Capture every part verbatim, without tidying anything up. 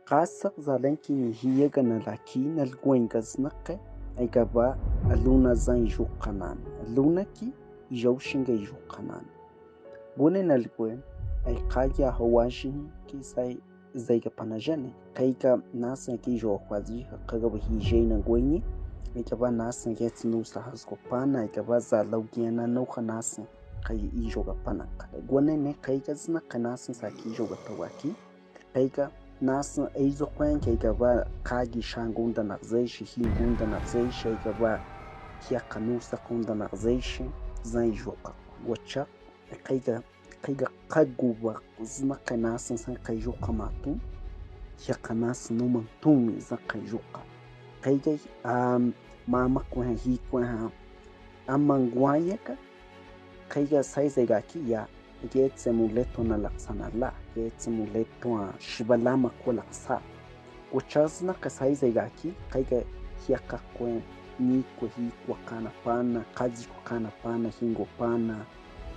Kasa zalenki ni hiyega na laki na lgwenga znake, aigaba aluna zan ijukanana. Aluna ki ijau shinga ijukanana. Gune na lgwen, aikaja hawajin ki sai zaiga panajane, kaiga nasan ki ijo kwazi, kaga bu hijena gwenye, aigaba nasan ki tnusa hazko pana, aigaba za laugiana nauka nasan kai ijo ga pana. Gune ne kaiga zna kai nasan sa ki ijo ga tawaki. Kaiga nasan eizo kwen, kaiga ba kagi shangunda na zeishi, hingunda na zeishi, kaiga ba kia kanusa kunda na zeishi, zan ijo ka. Wacha, kaiga, kaiga kaguba zna kai nasan san kai ijo ka matu, kia ka nasan numa tumi zan kai ijo ka. Kaiga, um, mama kwen ha, hi kwen ha, ama ngwayeka, kaiga saize gaki ya, getse muleto na laksana la, getse muleto a shibalama ko laksa. Ko chazna ka saize gaki, kaiga hiaka kwe, ni kwe hi kwa kana pana, kazi kwa kana pana, hingo pana.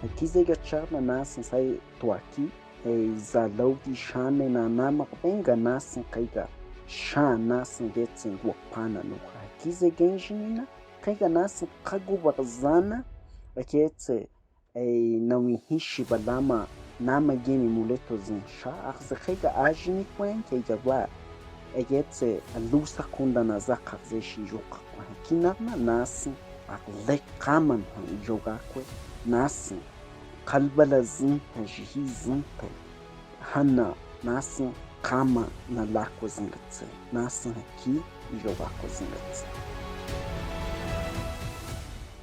Akize ga chana nasan sai twaki, e, za laugi shane na nama kubenga nasan kaiga sha nasan getse ngwa pana nuka. Akize genjinina, kaiga nasan kaguba zana, aketse, e, na wihishi balama, nama gemi muleto zinsha, akze kaiga ajini kwen, kaiga ba, egetse lusa kunda na zaka ze shijoka kwen. Kinama nasan, akle kaman han ijoga kwe, nasan, kalbala zinta, jihi zinta, hana, nasan, kama na lako zingetse, nasan ki ijoga ko zingetse.